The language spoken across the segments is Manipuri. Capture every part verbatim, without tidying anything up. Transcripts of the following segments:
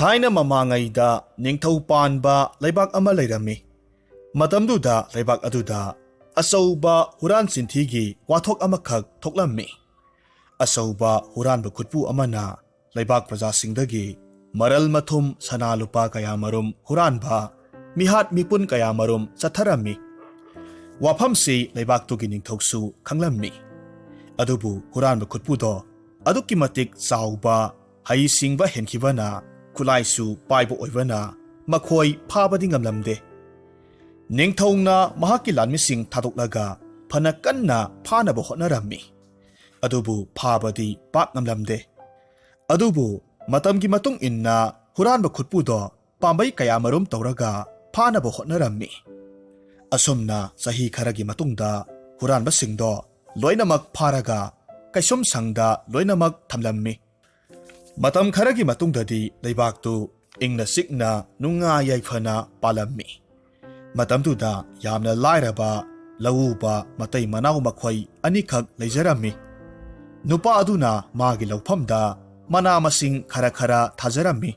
ꯊꯥꯏꯅ ꯃꯃꯥꯡꯉꯩꯗ ꯅꯤꯡꯊꯧ ꯄꯥꯟꯕ ꯂꯩꯕꯥꯛ ꯑꯃ ꯂꯩꯔꯝꯃꯤ꯫ ꯃꯇꯝꯗꯨꯗ ꯂꯩꯕꯥꯛ ꯑꯗꯨꯗ ꯑꯆꯧꯕ ꯍꯨꯔꯥꯟ ꯆꯤꯟꯊꯤꯒꯤ ꯋꯥꯊꯣꯛ ꯑꯃꯈꯛ ꯊꯣꯛꯂꯝꯃꯤ꯫ ꯑꯆꯧꯕ ꯍꯨꯔꯥꯟꯕ ꯈꯨꯠꯄꯨ ꯑꯃꯅ ꯂꯩꯕꯥꯛ ꯄ꯭ꯔꯖꯥꯁꯤꯡꯗꯒꯤ ꯃꯔꯜ ꯃꯊꯨꯝ, ꯁꯅꯥ ꯂꯨꯄꯥ ꯀꯌꯥꯃꯔꯨꯝ ꯍꯨꯔꯥꯟꯕ, ꯃꯤꯍꯥꯠ ꯃꯤꯄꯨꯟ ꯀꯌꯥꯃꯔꯨꯝ ꯆꯠꯊꯔꯝꯃꯤ꯫ ꯋꯥꯐꯝꯁꯤ ꯂꯩꯕꯥꯛꯇꯨꯒꯤ ꯅꯤꯡꯊꯧꯁꯨ ꯈꯪꯂꯝꯃꯤ꯫ ꯑꯗꯨꯕꯨ ꯍꯨꯔꯥꯟꯕ ꯈꯨꯠꯄꯨꯗꯣ ꯑꯗꯨꯛꯀꯤ ꯃꯇꯤꯛ ꯆꯥꯎꯕ, ꯍꯩꯁꯤꯡꯕ ꯍꯦꯟꯈꯤꯕꯅ ꯈꯨꯠꯂꯥꯏꯁꯨ ꯄꯥꯏꯕ ꯑꯣꯏꯕꯅ ꯃꯈꯣꯏ ꯐꯥꯕꯗꯤ ꯉꯝꯂꯝꯗꯦ꯫ ꯅꯤꯡꯊꯧꯅ ꯃꯍꯥꯛꯀꯤ ꯂꯥꯟꯃꯤꯁꯤꯡ ꯊꯥꯗꯣꯛꯂꯒ ꯐꯅ ꯀꯟꯅ ꯐꯥꯅꯕ ꯍꯣꯠꯅꯔꯝꯃꯤ꯫ ꯑꯗꯨꯕꯨ ꯐꯥꯕꯗꯤ ꯄꯥꯛ ꯉꯝꯂꯝꯗꯦ꯫ ꯑꯗꯨꯕꯨ ꯃꯇꯝꯒꯤ ꯃꯇꯨꯡ ꯏꯟꯅ ꯍꯨꯔꯥꯟꯕ ꯈꯨꯠꯄꯨꯗꯣ ꯄꯥꯝꯕꯩ ꯀꯌꯥꯃꯔꯨꯝ ꯇꯧꯔꯒ ꯐꯥꯅꯕ ꯍꯣꯠꯅꯔꯝꯃꯤ꯫ ꯑꯁꯨꯝꯅ ꯆꯍꯤ ꯈꯔꯒꯤ ꯃꯇꯨꯡꯗ ꯍꯨꯔꯥꯟꯕꯁꯤꯡꯗꯣ ꯂꯣꯏꯅꯃꯛ ꯐꯥꯔꯒ ꯀꯩꯁꯨꯝꯁꯪꯗ ꯂꯣꯏꯅꯃꯛ ꯊꯝꯂꯝꯃꯤ꯫ ꯃꯇꯝ ꯈꯔꯒꯤ ꯃꯇꯨꯡꯗꯗꯤ ꯂꯩꯕꯥꯛꯇꯨ ꯏꯪꯅ ꯆꯤꯛꯅ ꯅꯨꯡꯉꯥꯏ ꯌꯥꯏꯐꯅ ꯄꯥꯜꯂꯝꯃꯤ꯫ ꯃꯇꯝꯗꯨꯗ ꯌꯥꯝꯅ ꯂꯥꯏꯔꯕ ꯂꯧꯎꯕ ꯃꯇꯩ ꯃꯅꯥꯎ ꯃꯈꯣꯏ ꯑꯅꯤꯈꯛ ꯂꯩꯖꯔꯝꯃꯤ꯫ ꯅꯨꯄꯥ ꯑꯗꯨꯅ ꯃꯥꯒꯤ ꯂꯧꯐꯝꯗ ꯃꯅꯥ ꯃꯁꯤꯡ ꯈꯔ ꯈꯔ ꯊꯥꯖꯔꯝꯃꯤ꯫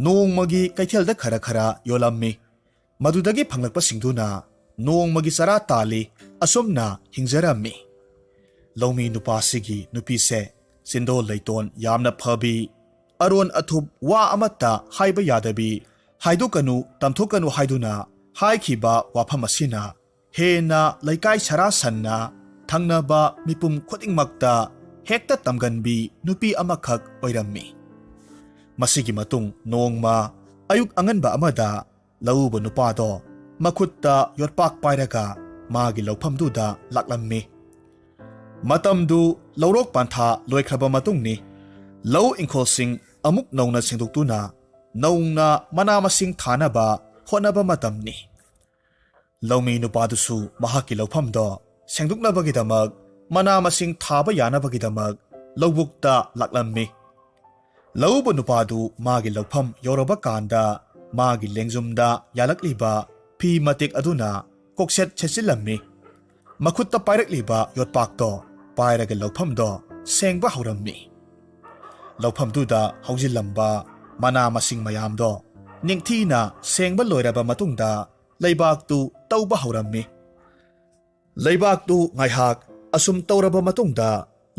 ꯅꯣꯡꯃꯒꯤ ꯀꯩꯊꯦꯜꯗ ꯈꯔ ꯈꯔ ꯌꯣꯜꯂꯝꯃꯤ꯫ ꯃꯗꯨꯗꯒꯤ ꯐꯪꯂꯛꯄꯁꯤꯡꯗꯨꯅ ꯅꯣꯡꯃꯒꯤ ꯆꯔꯥ ꯇꯥꯜꯂꯤ꯫ ꯑꯁꯨꯝꯅ ꯍꯤꯡꯖꯔꯝꯃꯤ꯫ ꯂꯧꯃꯤ ꯅꯨꯄꯥꯁꯤꯒꯤ ꯅꯨꯄꯤꯁꯦ ꯆꯤꯟꯗꯣꯜ ꯂꯩꯇꯣꯟ ꯌꯥꯝꯅ ꯐꯕꯤ, ꯑꯔꯣꯟ ꯑꯊꯨꯞ ꯋꯥ ꯑꯃꯠꯇ ꯍꯥꯏꯕ ꯌꯥꯗꯕꯤ, ꯍꯥꯏꯗꯣꯛꯀꯅꯨ, ꯇꯝꯊꯣꯛꯀꯅꯨ ꯍꯥꯏꯗꯨꯅ ꯍꯥꯏꯈꯤꯕ ꯋꯥꯐꯝ ꯑꯁꯤꯅ ꯍꯦꯟꯅ ꯂꯩꯀꯥꯏ ꯁꯔꯥ ꯁꯟꯅ ꯊꯪꯅꯕ ꯃꯤꯄꯨꯝ ꯈꯨꯗꯤꯡꯃꯛꯇ ꯍꯦꯛꯇ ꯇꯝꯒꯟꯕꯤ ꯅꯨꯄꯤ ꯑꯃꯈꯛ ꯑꯣꯏꯔꯝꯃꯤ꯫ ꯃꯁꯤꯒꯤ ꯃꯇꯨꯡ ꯅꯣꯡꯃ ꯑꯌꯨꯛ ꯑꯉꯟꯕ ꯑꯃꯗ ꯂꯧꯎꯕ ꯅꯨꯄꯥꯗꯣ ꯃꯈꯨꯠꯇ ꯌꯣꯠꯄꯥꯛ ꯄꯥꯏꯔꯒ ꯃꯥꯒꯤ ꯂꯧꯐꯝꯗꯨꯗ ꯂꯥꯛꯂꯝꯃꯤ꯫ ꯃꯇꯝꯗꯨ ꯂꯧꯔꯣꯛ ꯄꯥꯟꯊꯥ ꯂꯣꯏꯈ꯭ꯔꯕ ꯃꯇꯨꯡꯅꯤ꯫ ꯂꯧ ꯏꯪꯈꯣꯜꯁꯤꯡ ꯑꯃꯨꯛ ꯅꯧꯅ ꯁꯦꯡꯗꯣꯛꯇꯨꯅ ꯅꯧꯅ ꯃꯅꯥ ꯃꯁꯤꯡ ꯊꯥꯅꯕ ꯍꯣꯠꯅꯕ ꯃꯇꯝꯅꯤ꯫ ꯂꯧꯃꯤ ꯅꯨꯄꯥꯗꯨꯁꯨ ꯃꯍꯥꯛꯀꯤ ꯂꯧꯐꯝꯗꯣ ꯁꯦꯡꯗꯣꯛꯅꯕꯒꯤꯗꯃꯛ, ꯃꯅꯥ ꯃꯁꯤꯡ ꯊꯥꯕ ꯌꯥꯅꯕꯒꯤꯗꯃꯛ ꯂꯧꯕꯨꯛꯇ ꯂꯥꯛꯂꯝꯃꯤ꯫ ꯂꯧꯎꯕ ꯅꯨꯄꯥꯗꯨ ꯃꯥꯒꯤ ꯂꯧꯐꯝ ꯌꯧꯔꯕ ꯀꯥꯟꯗ ꯃꯥꯒꯤ ꯂꯦꯡꯖꯨꯝꯗ ꯌꯥꯜꯂꯛꯂꯤꯕ ꯐꯤ ꯃꯇꯦꯛ ꯑꯗꯨꯅ ꯀꯣꯛꯁꯦꯠ ꯁꯦꯠꯆꯤꯜꯂꯝꯃꯤ꯫ ꯃꯈꯨꯠꯇ ꯄꯥꯏꯔꯛꯂꯤꯕ ꯌꯣꯠꯄꯥꯛꯇꯣ ꯄꯥꯏꯔꯒ ꯂꯧꯐꯝꯗꯣ ꯁꯦꯡꯕ ꯍꯧꯔꯝꯃꯤ꯫ ꯂꯧꯐꯝꯗꯨꯗ ꯍꯧꯖꯤꯜꯂꯝꯕ ꯃꯅꯥ ꯃꯁꯤꯡ ꯃꯌꯥꯝꯗꯣ ꯅꯤꯡꯊꯤꯅ ꯁꯦꯡꯕ ꯂꯣꯏꯔꯕ ꯃꯇꯨꯡꯗ ꯂꯩꯕꯥꯛꯇꯨ ꯇꯧꯕ ꯍꯧꯔꯝꯃꯤ꯫ ꯂꯩꯕꯥꯛꯇꯨ ꯉꯥꯏꯍꯥꯛ ꯑꯁꯨꯝ ꯇꯧꯔꯕ ꯃꯇꯨꯡꯗ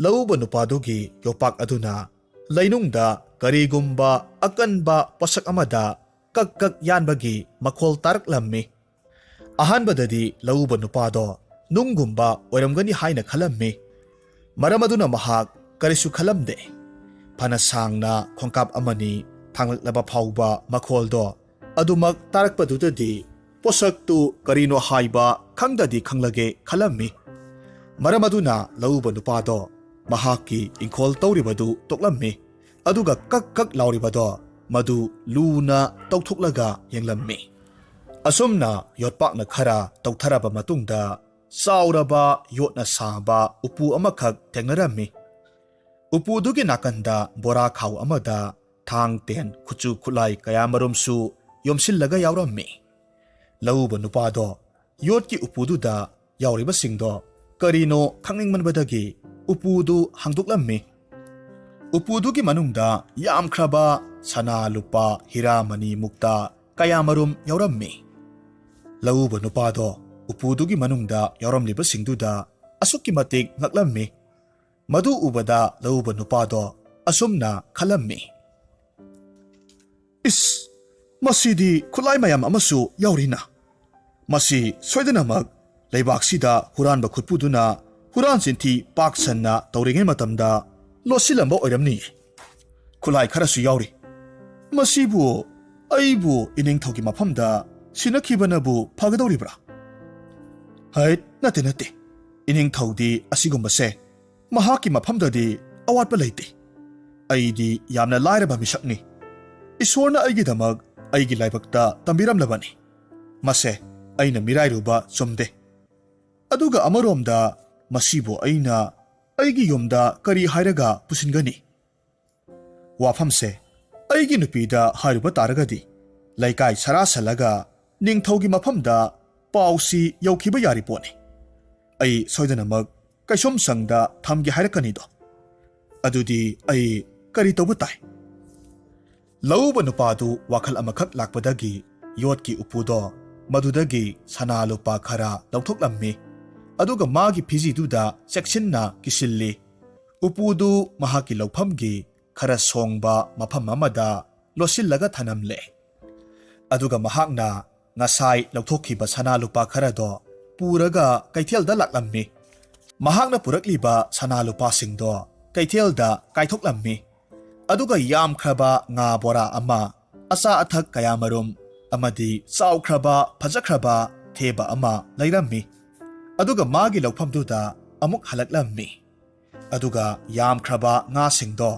ꯂꯧꯎꯕ ꯅꯨꯄꯥꯗꯨꯒꯤ ꯌꯣꯄꯥꯛ ꯑꯗꯨꯅ ꯂꯩꯅꯨꯡꯗ ꯀꯔꯤꯒꯨꯝꯕ ꯑꯀꯟꯕ ꯄꯣꯠꯁꯛ ꯑꯃꯗ ꯀꯛ ꯀꯛ ꯌꯥꯟꯕꯒꯤ ꯃꯈꯣꯜ ꯇꯥꯔꯛꯂꯝꯃꯤ꯫ ꯑꯍꯥꯟꯕꯗꯗꯤ ꯂꯧꯎꯕ ꯅꯨꯄꯥꯗꯣ ꯅꯨꯡꯒꯨꯝꯕ ꯑꯣꯏꯔꯝꯒꯅꯤ ꯍꯥꯏꯅ ꯈꯜꯂꯝꯃꯤ꯫ ꯃꯔꯝ ꯑꯗꯨꯅ ꯃꯍꯥꯛ ꯀꯔꯤꯁꯨ ꯈꯜꯂꯝꯗꯦ꯫ ꯐꯅ ꯁꯥꯡꯅ ꯈꯣꯡꯀꯥꯞ ꯑꯃꯅꯤ ꯊꯥꯡꯂꯛꯂꯕ ꯐꯥꯎꯕ ꯃꯈꯣꯜꯗꯣ ꯑꯗꯨꯃꯛ ꯇꯥꯔꯛꯄꯗꯨꯗꯗꯤ ꯄꯣꯠꯁꯛꯇꯨ ꯀꯔꯤꯅꯣ ꯍꯥꯏꯕ ꯈꯪꯗꯗꯤ ꯈꯪꯂꯒꯦ ꯈꯜꯂꯝꯃꯤ꯫ ꯃꯔꯝ ꯑꯗꯨꯅ ꯂꯧꯎꯕ ꯅꯨꯄꯥꯗꯣ ꯃꯍꯥꯛꯀꯤ ꯏꯪꯈꯣꯜ ꯇꯧꯔꯤꯕꯗꯨ ꯇꯣꯛꯂꯝꯃꯤ꯫ ꯑꯗꯨꯒ ꯀꯛ ꯀꯛ ꯂꯥꯎꯔꯤꯕꯗꯣ ꯃꯗꯨ ꯂꯨꯅ ꯇꯧꯊꯣꯛꯂꯒ ꯌꯦꯡꯂꯝꯃꯤ꯫ ꯑꯁꯨꯝꯅ ꯌꯣꯠꯄꯥꯛꯅ ꯈꯔ ꯇꯧꯊꯔꯕ ꯃꯇꯨꯡꯗ ꯆꯥꯎꯔꯕ ꯌꯣꯠꯅ ꯁꯥꯕ ꯎꯄꯨ ꯑꯃꯈꯛ ꯊꯦꯡꯅꯔꯝꯃꯤ꯫ ꯎꯄꯨꯗꯨꯒꯤ ꯅꯥꯀꯟꯗ ꯕꯣꯔꯥ ꯈꯥꯎ ꯑꯃꯗ ꯊꯥꯡ, ꯇꯦꯟ, ꯈꯨꯠꯁꯨ ꯈꯨꯠꯂꯥꯏ ꯀꯌꯥꯃꯔꯨꯝꯁꯨ ꯌꯣꯝꯁꯤꯜꯂꯒ ꯌꯥꯎꯔꯝꯃꯤ꯫ ꯂꯧꯎꯕ ꯅꯨꯄꯥꯗꯣ ꯌꯣꯠꯀꯤ ꯎꯄꯨꯗꯨꯗ ꯌꯥꯎꯔꯤꯕꯁꯤꯡꯗꯣ ꯀꯔꯤꯅꯣ ꯈꯪꯅꯤꯡꯃꯟꯕꯗꯒꯤ ꯎꯄꯨꯗꯨ ꯍꯥꯡꯗꯣꯛꯂꯝꯃꯤ꯫ ꯎꯄꯨꯗꯨꯒꯤ ꯃꯅꯨꯡꯗ ꯌꯥꯝꯈ꯭ꯔꯕ ꯁꯅꯥ, ꯂꯨꯄꯥ, ꯍꯤꯔꯥ, ꯃꯅꯤ, ꯃꯨꯛꯇꯥ ꯀꯌꯥꯃꯔꯨꯝ ꯌꯥꯎꯔꯝꯃꯤ꯫ ꯂꯧꯎꯕ ꯅꯨꯄꯥꯗꯣ ꯎꯄꯨꯗꯨꯒꯤ ꯃꯅꯨꯡꯗ ꯌꯥꯎꯔꯝꯂꯤꯕꯁꯤꯡꯗꯨꯗ ꯑꯁꯨꯛꯀꯤ ꯃꯇꯤꯛ ꯉꯛꯂꯝꯃꯤ꯫ ꯃꯗꯨ ꯎꯕꯗ ꯂꯧꯎꯕ ꯅꯨꯄꯥꯗꯣ ꯑꯁꯨꯝꯅ ꯈꯜꯂꯝꯃꯤ, "ꯏꯁ, ꯃꯁꯤꯗꯤ ꯈꯨꯠꯂꯥꯏ ꯃꯌꯥꯝ ꯑꯃꯁꯨ ꯌꯥꯎꯔꯤꯅ꯫ ꯃꯁꯤ ꯁꯣꯏꯗꯅꯃꯛ ꯂꯩꯕꯥꯛꯁꯤꯗ ꯍꯨꯔꯥꯟꯕ ꯈꯨꯠꯄꯨꯗꯨꯅ ꯍꯨꯔꯥꯟ ꯆꯤꯟꯊꯤ ꯄꯥꯛ ꯁꯟꯅ ꯇꯧꯔꯤꯉꯩ ꯃꯇꯝꯗ ꯂꯣꯠꯁꯤꯜꯂꯝꯕ ꯑꯣꯏꯔꯝꯅꯤ꯫ ꯈꯨꯠꯂꯥꯏ ꯈꯔꯁꯨ ꯌꯥꯎꯔꯤ꯫ ꯃꯁꯤꯕꯨ ꯑꯩꯕꯨ ꯏꯅꯤꯡꯊꯧꯒꯤ ꯃꯐꯝꯗ ꯁꯤꯟꯅꯈꯤꯕꯅꯕꯨ ꯐꯒꯗꯧꯔꯤꯕ꯭ꯔꯥ?" "ꯍꯩꯠ, ꯅꯠꯇꯦ, ꯅꯠꯇꯦ꯫ ꯏꯅꯤꯡꯊꯧꯗꯤ ꯑꯁꯤꯒꯨꯝꯕꯁꯦ ꯃꯍꯥꯛꯀꯤ ꯃꯐꯝꯗꯗꯤ ꯑꯋꯥꯠꯄ ꯂꯩꯇꯦ꯫ ꯑꯩꯗꯤ ꯌꯥꯝꯅ ꯂꯥꯏꯔꯕ ꯃꯤꯁꯛꯅꯤ꯫ ꯏꯁꯣꯔꯅ ꯑꯩꯒꯤꯗꯃꯛ ꯑꯩꯒꯤ ꯂꯥꯏꯕꯛꯇ ꯇꯝꯕꯤꯔꯝꯂꯕꯅꯤ꯫ ꯃꯁꯦ ꯑꯩꯅ ꯃꯤꯔꯥꯏꯔꯨꯕ ꯆꯨꯝꯗꯦ꯫ ꯑꯗꯨꯒ ꯑꯃꯔꯣꯝꯗ ꯃꯁꯤꯕꯨ ꯑꯩꯅ ꯑꯩꯒꯤ ꯌꯨꯝꯗ ꯀꯔꯤ ꯍꯥꯏꯔꯒ ꯄꯨꯁꯤꯟꯒꯅꯤ? ꯋꯥꯐꯝꯁꯦ ꯑꯩꯒꯤ ꯅꯨꯄꯤꯗ ꯍꯥꯏꯔꯨꯕ ꯇꯥꯔꯒꯗꯤ ꯂꯩꯀꯥꯏ ꯁꯔꯥ ꯁꯜꯂꯒ ꯅꯤꯡꯊꯧꯒꯤ ꯃꯐꯝꯗ ꯄꯥꯎꯁꯤ ꯌꯧꯈꯤꯕ ꯌꯥꯔꯤ ꯄꯣꯠꯅꯤ꯫ ꯑꯩ ꯁꯣꯏꯗꯅꯃꯛ ꯀꯩꯁꯨꯝꯁꯪꯗ ꯊꯝꯒꯦ ꯍꯥꯏꯔꯛꯀꯅꯤꯗꯣ꯫ ꯑꯗꯨꯗꯤ ꯑꯩ ꯀꯔꯤ ꯇꯧꯕ ꯇꯥꯏ?" ꯂꯧꯎꯕ ꯅꯨꯄꯥꯗꯨ ꯋꯥꯈꯜ ꯑꯃꯈꯛ ꯂꯥꯛꯄꯗꯒꯤ ꯌꯣꯠꯀꯤ ꯎꯄꯨꯗꯣ ꯃꯗꯨꯗꯒꯤ ꯁꯅꯥ ꯂꯨꯄꯥ ꯈꯔ ꯂꯧꯊꯣꯛꯂꯝꯃꯤ꯫ ꯑꯗꯨꯒ ꯃꯥꯒꯤ ꯐꯤꯖꯤꯗꯨꯗ ꯆꯦꯛꯁꯤꯟꯅ ꯀꯤꯁꯤꯜꯂꯤ꯫ ꯎꯄꯨꯗꯨ ꯃꯍꯥꯛꯀꯤ ꯂꯧꯐꯝꯒꯤ ꯈꯔ ꯁꯣꯡꯕ ꯃꯐꯝ ꯑꯃꯗ ꯂꯣꯠꯁꯤꯜꯂꯒ ꯊꯅꯝꯂꯦ꯫ ꯑꯗꯨꯒ ꯃꯍꯥꯛꯅ ꯉꯁꯥꯏ ꯂꯧꯊꯣꯛꯈꯤꯕ ꯁꯅꯥ ꯂꯨꯄꯥ ꯈꯔꯗꯣ ꯄꯨꯔꯒ ꯀꯩꯊꯦꯜꯗ ꯂꯥꯛꯂꯝꯃꯤ꯫ ꯃꯍꯥꯛꯅ ꯄꯨꯔꯛꯂꯤꯕ ꯁꯅꯥ ꯂꯨꯄꯥꯁꯤꯡꯗꯣ ꯀꯩꯊꯦꯜꯗ ꯀꯥꯏꯊꯣꯛꯂꯝꯃꯤ꯫ ꯑꯗꯨꯒ ꯌꯥꯝꯈ꯭ꯔꯕ ꯉꯥ ꯕꯣꯔꯥ ꯑꯃ, ꯑꯆꯥ ꯑꯊꯛ ꯀꯌꯥꯃꯔꯨꯝ ꯑꯃꯗꯤ ꯆꯥꯎꯈ꯭ꯔꯕ ꯐꯖꯈ꯭ꯔꯕ ꯊꯦꯕ ꯑꯃ ꯂꯩꯔꯝꯃꯤ꯫ ꯑꯗꯨꯒ ꯃꯥꯒꯤ ꯂꯧꯐꯝꯗꯨꯗ ꯑꯃꯨꯛ ꯍꯜꯂꯛꯂꯝꯃꯤ꯫ ꯑꯗꯨꯒ ꯌꯥꯝꯈ꯭ꯔꯕ ꯉꯥꯁꯤꯡꯗꯣ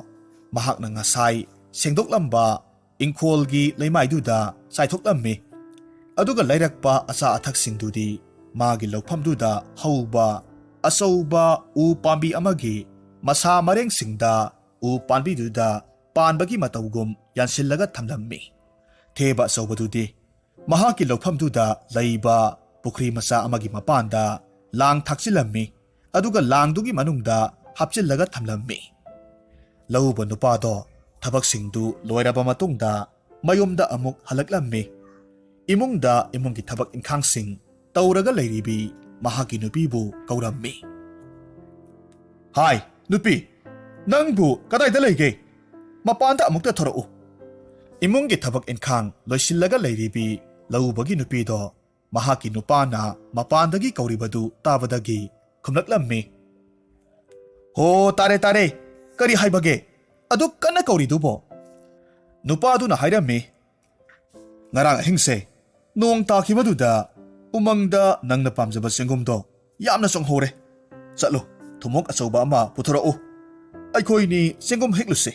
ꯃꯍꯥꯛꯅ ꯉꯁꯥꯏ ꯁꯦꯡꯗꯣꯛꯂꯝꯕ ꯏꯪꯈꯣꯜꯒꯤ ꯂꯩꯃꯥꯏꯗꯨꯗ ꯆꯥꯏꯊꯣꯛꯂꯝꯃꯤ꯫ ꯑꯗꯨꯒ ꯂꯩꯔꯛꯄ ꯑꯆꯥ ꯑꯊꯛꯁꯤꯡꯗꯨꯗꯤ ꯃꯥꯒꯤ ꯂꯧꯐꯝꯗꯨꯗ ꯍꯧꯕ ꯑꯆꯧꯕ ꯎ ꯄꯥꯝꯕꯤ ꯑꯃꯒꯤ ꯃꯁꯥ ꯃꯔꯦꯡꯁꯤꯡꯗ ꯎ ꯄꯥꯝꯕꯤꯗꯨꯗ ꯄꯥꯟꯕꯒꯤ ꯃꯇꯧꯒꯨꯝ ꯌꯥꯟꯁꯤꯜꯂꯒ ꯊꯝꯂꯝꯃꯤ꯫ ꯊꯦꯕ ꯑꯆꯧꯕꯗꯨꯗꯤ ꯃꯍꯥꯛꯀꯤ ꯂꯧꯐꯝꯗꯨꯗ ꯂꯩꯕ ꯄꯨꯈ꯭ꯔꯤ ꯃꯆꯥ ꯑꯃꯒꯤ ꯃꯄꯥꯟꯗ ꯂꯥꯡ ꯊꯥꯛꯆꯤꯜꯂꯝꯃꯤ꯫ ꯑꯗꯨꯒ ꯂꯥꯡꯗꯨꯒꯤ ꯃꯅꯨꯡꯗ ꯍꯥꯞꯆꯤꯜꯂꯒ ꯊꯝꯂꯝꯃꯤ꯫ ꯂꯧꯎꯕ ꯅꯨꯄꯥꯗꯣ ꯊꯕꯛꯁꯤꯡꯗꯨ ꯂꯣꯏꯔꯕ ꯃꯇꯨꯡꯗ ꯃꯌꯨꯝꯗ ꯑꯃꯨꯛ ꯍꯜꯂꯛꯂꯝꯃꯤ꯫ ꯏꯃꯨꯡꯗ ꯏꯃꯨꯡꯒꯤ ꯊꯕꯛ ꯏꯪꯈꯥꯡꯁꯤꯡ ꯇꯧꯔꯒ ꯂꯩꯔꯤꯕꯤ ꯃꯍꯥꯛꯀꯤ ꯅꯨꯄꯤꯕꯨ ꯀꯧꯔꯝꯃꯤ꯫ "ꯍꯥꯏ, ꯅꯨꯄꯤ, ꯅꯪꯕꯨ ꯀꯗꯥꯏꯗ ꯂꯩꯒꯦ? ꯃꯄꯥꯟꯗ ꯑꯃꯨꯛꯇ ꯊꯣꯔꯛꯎ꯫" ꯏꯃꯨꯡꯒꯤ ꯊꯕꯛ ꯏꯪꯈꯥꯡ ꯂꯣꯏꯁꯤꯜꯂꯒ ꯂꯩꯔꯤꯕꯤ ꯂꯧꯎꯕꯒꯤ ꯅꯨꯄꯤꯗꯣ ꯃꯍꯥꯛꯀꯤ ꯅꯨꯄꯥꯅ ꯃꯄꯥꯟꯗꯒꯤ ꯀꯧꯔꯤꯕꯗꯨ ꯇꯥꯕꯗꯒꯤ ꯈꯨꯝꯂꯛꯂꯝꯃꯤ꯫ "ꯍꯣ, ꯇꯥꯔꯦ, ꯇꯥꯔꯦ꯫ ꯀꯔꯤ ꯍꯥꯏꯕꯒꯦ? ꯑꯗꯨꯛ ꯀꯟꯅ ꯀꯧꯔꯤꯗꯨꯕꯣ?" ꯅꯨꯄꯥꯗꯨꯅ ꯍꯥꯏꯔꯝꯃꯤ, "ꯉꯔꯥꯡ ꯑꯍꯤꯡꯁꯦ ꯅꯣꯡ ꯇꯥꯈꯤꯕꯗꯨꯗ ꯎꯃꯪꯗ ꯅꯪꯅ ꯄꯥꯝꯖꯕ ꯆꯦꯡꯒꯨꯝꯗꯣ ꯌꯥꯝꯅ ꯆꯣꯡꯍꯧꯔꯦ꯫ ꯆꯠꯂꯨ, ꯊꯨꯝꯃꯣꯛ ꯑꯆꯧꯕ ꯑꯃ ꯄꯨꯊꯣꯔꯛꯎ꯫ ꯑꯩꯈꯣꯏꯅꯤ ꯆꯦꯡꯒꯨꯝ ꯍꯦꯛꯂꯨꯁꯤ꯫"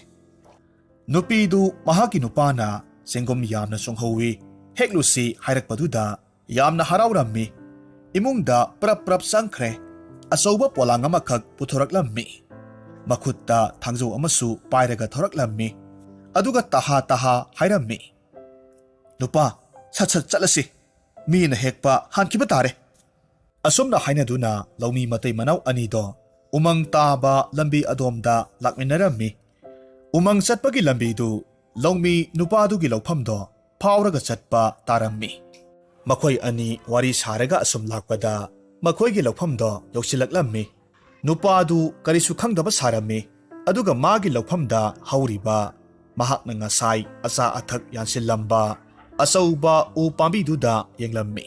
ꯅꯨꯄꯤꯗꯨ ꯃꯍꯥꯛꯀꯤ ꯅꯨꯄꯥꯅ ꯆꯦꯡꯒꯨꯝ ꯌꯥꯝꯅ ꯆꯣꯡꯍꯧꯋꯤ, ꯍꯦꯛꯂꯨꯁꯤ ꯍꯥꯏꯔꯛꯄꯗꯨꯗ ꯌꯥꯝꯅ ꯍꯔꯥꯎꯔꯝꯃꯤ꯫ ꯏꯃꯨꯡꯗ ꯄ꯭ꯔꯞ ꯄ꯭ꯔꯞ ꯆꯪꯈ꯭ꯔꯦ꯫ ꯑꯆꯧꯕ ꯄꯣꯂꯥꯡ ꯑꯃꯈꯛ ꯄꯨꯊꯣꯔꯛꯂꯝꯃꯤ꯫ ꯃꯈꯨꯠꯇ ꯊꯥꯡꯖꯧ ꯑꯃꯁꯨ ꯄꯥꯏꯔꯒ ꯊꯣꯔꯛꯂꯝꯃꯤ꯫ ꯑꯗꯨꯒ ꯇꯍꯥ ꯇꯍꯥ ꯍꯥꯏꯔꯝꯃꯤ, "ꯅꯨꯄꯥ, ꯁꯠ ꯁꯠ ꯆꯠꯂꯁꯤ꯫ ꯃꯤꯅ ꯍꯦꯛꯄ ꯍꯥꯟꯈꯤꯕ ꯇꯥꯔꯦ꯫" ꯑꯁꯨꯝꯅ ꯍꯥꯏꯅꯗꯨꯅ ꯂꯧꯃꯤ ꯃꯇꯩ ꯃꯅꯥꯎ ꯑꯅꯤꯗꯣ ꯎꯃꯪ ꯇꯥꯕ ꯂꯝꯕꯤ ꯑꯗꯣꯝꯗ ꯂꯥꯛꯃꯤꯟꯅꯔꯝꯃꯤ꯫ ꯎꯃꯪ ꯆꯠꯄꯒꯤ ꯂꯝꯕꯤꯗꯨ ꯂꯧꯃꯤ ꯅꯨꯄꯥꯗꯨꯒꯤ ꯂꯧꯐꯝꯗꯣ ꯐꯥꯎꯔꯒ ꯆꯠꯄ ꯇꯥꯔꯝꯃꯤ꯫ ꯃꯈꯣꯏ ꯑꯅꯤ ꯋꯥꯔꯤ ꯁꯥꯔꯒ ꯑꯁꯨꯝ ꯂꯥꯛꯄꯗ ꯃꯈꯣꯏꯒꯤ ꯂꯧꯐꯝꯗꯣ ꯌꯧꯁꯤꯜꯂꯛꯂꯝꯃꯤ꯫ ꯅꯨꯄꯥꯗꯨ ꯀꯔꯤꯁꯨ ꯈꯪꯗꯕ ꯁꯥꯔꯝꯃꯤ, ꯑꯗꯨꯒ ꯃꯥꯒꯤ ꯂꯧꯐꯝꯗ ꯍꯧꯔꯤꯕ ꯃꯍꯥꯛꯅ ꯉꯁꯥꯏ ꯑꯆꯥ ꯑꯊꯛ ꯌꯥꯟꯁꯤꯜꯂꯝꯕ ꯑꯆꯧꯕ ꯎ ꯄꯥꯝꯕꯤꯗꯨꯗ ꯌꯦꯡꯂꯝꯃꯤ꯫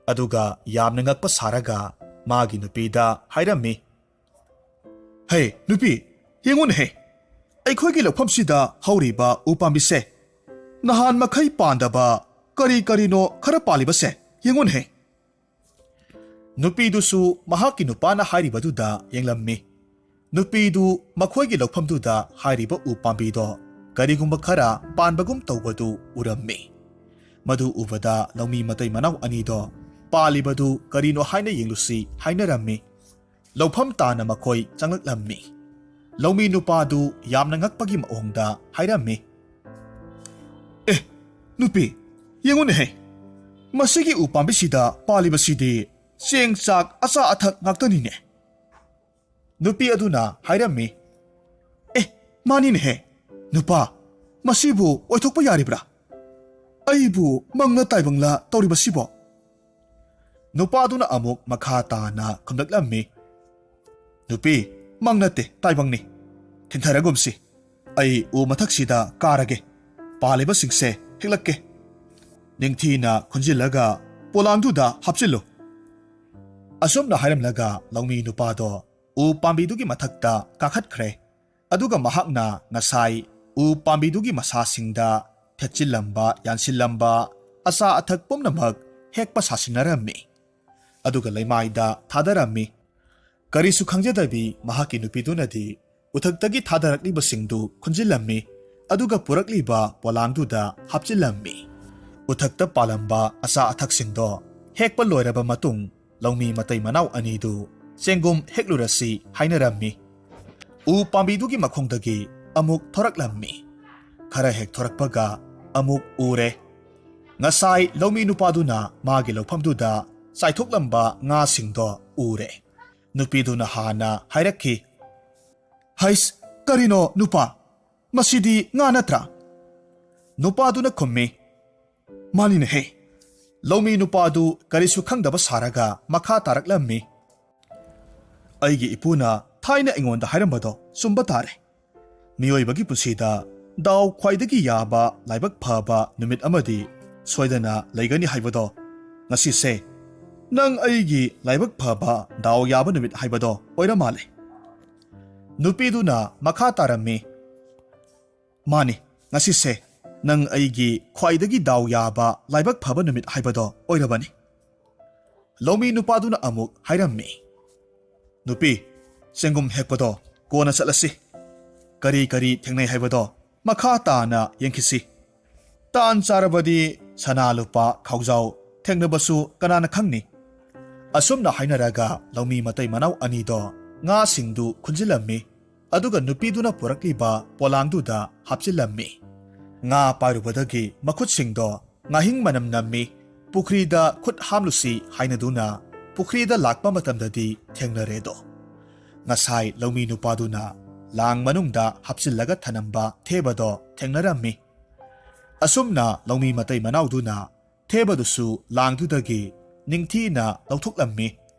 ꯑꯗꯨꯒ ꯌꯥꯝꯅ ꯉꯛꯄ ꯁꯥꯔꯒ ꯃꯥꯒꯤ ꯅꯨꯄꯤꯗ ꯍꯥꯏꯔꯝꯃꯤ, "ꯍꯦ ꯅꯨꯄꯤ, ꯌꯦꯡꯉꯨꯅꯦꯍꯦ, ꯑꯩꯈꯣꯏꯒꯤ ꯂꯧꯐꯝꯁꯤꯗ ꯍꯧꯔꯤꯕ ꯎ ꯄꯥꯝꯕꯤꯁꯦ, ꯅꯍꯥꯟ ꯃꯈꯩ ꯄꯥꯟꯗꯕ ꯀꯔꯤ ꯀꯔꯤꯅꯣ ꯈꯔ ꯄꯥꯜꯂꯤꯕꯁꯦ ꯌꯦꯡꯉꯨꯅꯦꯍꯦ!" ꯅꯨꯄꯤꯗꯨꯁꯨ ꯃꯍꯥꯛꯀꯤ ꯅꯨꯄꯥꯅ ꯍꯥꯏꯔꯤꯕꯗꯨꯗ ꯌꯦꯡꯂꯝꯃꯤ꯫ ꯅꯨꯄꯤꯗꯨ ꯃꯈꯣꯏꯒꯤ ꯂꯧꯐꯝꯗꯨꯗ ꯍꯥꯏꯔꯤꯕ ꯎ ꯄꯥꯝꯕꯤꯗꯣ ꯀꯔꯤꯒꯨꯝꯕ ꯈꯔ ꯄꯥꯟꯕꯒꯨꯝ ꯇꯧꯕꯗꯨ ꯎꯔꯝꯃꯤ꯫ ꯃꯗꯨ ꯎꯕꯗ ꯂꯧꯃꯤ ꯃꯇꯩ ꯃꯅꯥꯎ ꯑꯅꯤꯗꯣ ꯄꯥꯜꯂꯤꯕꯗꯨ ꯀꯔꯤꯅꯣ ꯍꯥꯏꯅ ꯌꯦꯡꯂꯨꯁꯤ ꯍꯥꯏꯅꯔꯝꯃꯤ꯫ ꯂꯧꯐꯝ ꯇꯥꯅ ꯃꯈꯣꯏ ꯆꯪꯂꯛꯂꯝꯃꯤ꯫ ꯂꯧꯃꯤ ꯅꯨꯄꯥꯗꯨ ꯌꯥꯝꯅ ꯉꯛꯄꯒꯤ ꯃꯑꯣꯡꯗ ꯍꯥꯏꯔꯝꯃꯤ, "ꯑꯦ, ꯅꯨꯄꯤ, ꯌꯦꯡꯉꯨꯅꯦꯍꯦ, ꯃꯁꯤꯒꯤ ꯎ ꯄꯥꯝꯕꯤꯁꯤꯗ ꯄꯥꯜꯂꯤꯕꯁꯤꯗꯤ ꯆꯦꯡ ꯆꯥꯛ ꯑꯆꯥ ꯑꯊꯛ ꯉꯥꯛꯇꯅꯤꯅꯦ!" ꯅꯨꯄꯤ ꯑꯗꯨꯅ ꯍꯥꯏꯔꯝꯃꯤ, "ꯑꯦ, ꯃꯥꯅꯤꯅꯦꯍꯦ, ꯅꯨꯄꯥ, ꯃꯁꯤꯕꯨ ꯑꯣꯏꯊꯣꯛꯄ ꯌꯥꯔꯤꯕ꯭ꯔꯥ? ꯑꯩꯕꯨ ꯃꯪꯂ ꯇꯥꯏꯕꯪꯂ ꯇꯧꯔꯤꯕꯁꯤꯕꯣ?" ꯅꯨꯄꯥꯗꯨꯅ ꯑꯃꯨꯛ ꯃꯈꯥ ꯇꯥꯅ ꯈꯨꯝꯂꯛꯂꯝꯃꯤ, "ꯅꯨꯄꯤ, ꯃꯪ ꯅꯠꯇꯦ, ꯇꯥꯏꯕꯪꯅꯤ꯫ ꯊꯤꯟꯊꯔꯒꯨꯝꯁꯤ꯫ ꯑꯩ ꯎ ꯃꯊꯛꯁꯤꯗ ꯀꯥꯔꯒꯦ, ꯄꯥꯜꯂꯤꯕꯁꯤꯡꯁꯦ ꯍꯦꯛꯂꯛꯀꯦ꯫ ꯅꯤꯡꯊꯤꯅ ꯈꯨꯟꯖꯤꯜꯂꯒ ꯄꯣꯂꯥꯡꯗꯨꯗ ꯍꯥꯞꯆꯤꯜꯂꯨ꯫" ꯑꯁꯨꯝꯅ ꯍꯥꯏꯔꯝꯂꯒ ꯂꯧꯃꯤ ꯅꯨꯄꯥꯗꯣ ꯎ ꯄꯥꯝꯕꯤꯗꯨꯒꯤ ꯃꯊꯛꯇ ꯀꯥꯈꯠꯈ꯭ꯔꯦ꯫ ꯑꯗꯨꯒ ꯃꯍꯥꯛꯅ ꯉꯁꯥꯏ ꯎ ꯄꯥꯝꯕꯤꯗꯨꯒꯤ ꯃꯁꯥꯁꯤꯡꯗ ꯊꯦꯠꯆꯤꯜꯂꯝꯕ, ꯌꯥꯟꯁꯤꯜꯂꯝꯕ ꯑꯆꯥ ꯑꯊꯛ ꯄꯨꯝꯅꯃꯛ ꯍꯦꯛꯄ ꯁꯥꯁꯤꯟꯅꯔꯝꯃꯤ꯫ ꯑꯗꯨꯒ ꯂꯩꯃꯥꯏꯗ ꯊꯥꯗꯔꯝꯃꯤ꯫ ꯀꯔꯤꯁꯨ ꯈꯪꯖꯗꯕꯤ ꯃꯍꯥꯛꯀꯤ ꯅꯨꯄꯤꯗꯨꯅꯗꯤ ꯎꯊꯛꯇꯒꯤ ꯊꯥꯗꯔꯛꯂꯤꯕꯁꯤꯡꯗꯨ ꯈꯨꯟꯖꯤꯜꯂꯝꯃꯤ, ꯑꯗꯨꯒ ꯄꯨꯔꯛꯂꯤꯕ ꯄꯣꯂꯥꯡꯗꯨꯗ ꯍꯥꯞꯆꯤꯜꯂꯝꯃꯤ꯫ ꯎꯊꯛꯇ ꯄꯥꯜꯂꯝꯕ ꯑꯆꯥ ꯑꯊꯛꯁꯤꯡꯗꯣ ꯍꯦꯛꯄ ꯂꯣꯏꯔꯕ ꯃꯇꯨꯡ, ꯂꯧꯃꯤ ꯃꯇꯩ ꯃꯅꯥꯎ ꯑꯅꯤꯗꯨ ꯆꯦꯡꯒꯨꯝ ꯍꯦꯛꯂꯨꯔꯁꯤ ꯍꯥꯏꯅꯔꯝꯃꯤ꯫ ꯎ ꯄꯥꯝꯕꯤꯗꯨꯒꯤ ꯃꯈꯣꯡꯗꯒꯤ ꯑꯃꯨꯛ ꯊꯣꯔꯛꯂꯝꯃꯤ꯫ ꯈꯔ ꯍꯦꯛ ꯊꯣꯔꯛꯄꯒ ꯑꯃꯨꯛ ꯎꯔꯦ꯫ ꯉꯁꯥꯏ ꯂꯧꯃꯤ ꯅꯨꯄꯥꯗꯨꯅ ꯃꯥꯒꯤ ꯂꯧꯐꯝꯗꯨꯗ ꯆꯥꯏꯊꯣꯛꯂꯝꯕ ꯉꯥꯁꯤꯡꯗꯣ ꯎꯔꯦ꯫ ꯅꯨꯄꯤꯗꯨꯅ ꯍꯥꯟꯅ ꯍꯥꯏꯔꯛꯈꯤ, "ꯍꯩꯁ, ꯀꯔꯤꯅꯣ ꯅꯨꯄꯥ? ꯃꯁꯤꯗꯤ ꯉꯥ ꯅꯠꯇ꯭ꯔꯥ? ꯅꯨꯄꯥꯗꯨꯅ ꯈꯨꯝꯃꯤ, "ꯃꯥꯅꯤꯅꯦꯍꯦ!" ꯂꯧꯃꯤ ꯅꯨꯄꯥꯗꯨ ꯀꯔꯤꯁꯨ ꯈꯪꯗꯕ ꯁꯥꯔꯒ ꯃꯈꯥ ꯇꯥꯔꯛꯂꯝꯃꯤ, "ꯑꯩꯒꯤ ꯏꯄꯨꯅ ꯊꯥꯏꯅ ꯑꯩꯉꯣꯟꯗ ꯍꯥꯏꯔꯝꯕꯗꯣ ꯆꯨꯝꯕ ꯇꯥꯔꯦ꯫ ꯃꯤꯑꯣꯏꯕꯒꯤ ꯄꯨꯟꯁꯤꯗ ꯗꯥꯎ ꯈ꯭ꯋꯥꯏꯗꯒꯤ ꯌꯥꯕ, ꯂꯥꯏꯕꯛ ꯐꯕ ꯅꯨꯃꯤꯠ ꯑꯃꯗꯤ ꯁꯣꯏꯗꯅ ꯂꯩꯒꯅꯤ ꯍꯥꯏꯕꯗꯣ ꯉꯁꯤꯁꯦ ꯅꯪ ꯑꯩꯒꯤ ꯂꯥꯏꯕꯛ ꯐꯕ, ꯗꯥꯎ ꯌꯥꯕ ꯅꯨꯃꯤꯠ ꯍꯥꯏꯕꯗꯣ ꯑꯣꯏꯔ ꯃꯥꯜꯂꯦ꯫" ꯅꯨꯄꯤꯗꯨꯅ ꯃꯈꯥ ꯇꯥꯔꯝꯃꯤ, "ꯃꯥꯅꯤ, ꯉꯁꯤꯁꯦ ꯅꯪ ꯑꯩꯒꯤ ꯈ꯭ꯋꯥꯏꯗꯒꯤ ꯗꯥꯎ ꯌꯥꯕ, ꯂꯥꯏꯕꯛ ꯐꯕ ꯅꯨꯃꯤꯠ ꯍꯥꯏꯕꯗꯣ ꯑꯣꯏꯔꯕꯅꯤ꯫" ꯂꯧꯃꯤ ꯅꯨꯄꯥꯗꯨꯅ ꯑꯃꯨꯛ ꯍꯥꯏꯔꯝꯃꯤ, "ꯅꯨꯄꯤ, ꯆꯦꯡꯒꯨꯝ ꯍꯦꯛꯄꯗꯣ ꯀꯣꯟꯅ ꯆꯠꯂꯁꯤ꯫ ꯀꯔꯤ ꯀꯔꯤ ꯊꯦꯡꯅꯩ ꯍꯥꯏꯕꯗꯣ ꯃꯈꯥ ꯇꯥꯅ ꯌꯦꯡꯈꯤꯁꯤ꯫ ꯇꯥꯟ ꯆꯥꯔꯕꯗꯤ ꯁꯅꯥ ꯂꯨꯄꯥ ꯈꯥꯎꯖꯥꯎ ꯊꯦꯡꯅꯕꯁꯨ ꯀꯅꯥꯅ ꯈꯪꯅꯤ?" ꯑꯁꯨꯝꯅ ꯍꯥꯏꯅꯔꯒ ꯂꯧꯃꯤ ꯃꯇꯩ ꯃꯅꯥꯎ ꯑꯅꯤꯗꯣ ꯉꯥꯁꯤꯡꯗꯨ ꯈꯨꯟꯖꯤꯜꯂꯝꯃꯤ꯫ ꯑꯗꯨꯒ ꯅꯨꯄꯤꯗꯨꯅ ꯄꯨꯔꯛꯂꯤꯕ ꯄꯣꯂꯥꯡꯗꯨꯗ ꯍꯥꯞꯆꯤꯜꯂꯝꯃꯤ꯫ ꯉꯥ ꯄꯥꯏꯔꯨꯕꯗꯒꯤ ꯃꯈꯨꯠꯁꯤꯡꯗꯣ ꯉꯥꯍꯤꯡ ꯃꯅꯝ ꯅꯝꯃꯤ꯫ ꯄꯨꯈ꯭ꯔꯤꯗ ꯈꯨꯠ ꯍꯥꯝꯂꯨꯁꯤ ꯍꯥꯏꯅꯗꯨꯅ ꯄꯨꯈ꯭ꯔꯤꯗ ꯂꯥꯛꯄ ꯃꯇꯝꯗꯗꯤ ꯊꯦꯡꯅꯔꯦꯗꯣ꯫ ꯉꯁꯥꯏ ꯂꯧꯃꯤ ꯅꯨꯄꯥꯗꯨꯅ ꯂꯥꯡ ꯃꯅꯨꯡꯗ ꯍꯥꯞꯆꯤꯜꯂꯒ ꯊꯅꯝꯕ ꯊꯦꯕꯗꯣ ꯊꯦꯡꯅꯔꯝꯃꯤ꯫ ꯑꯁꯨꯝꯅ ꯂꯧꯃꯤ ꯃꯇꯩ ꯃꯅꯥꯎꯗꯨꯅ ꯊꯦꯕꯗꯨꯁꯨ ꯂꯥꯡꯗꯨꯗꯒꯤ ꯅꯤꯡꯊꯤꯅ ꯂꯧꯊꯣꯛꯂꯝꯃꯤ꯫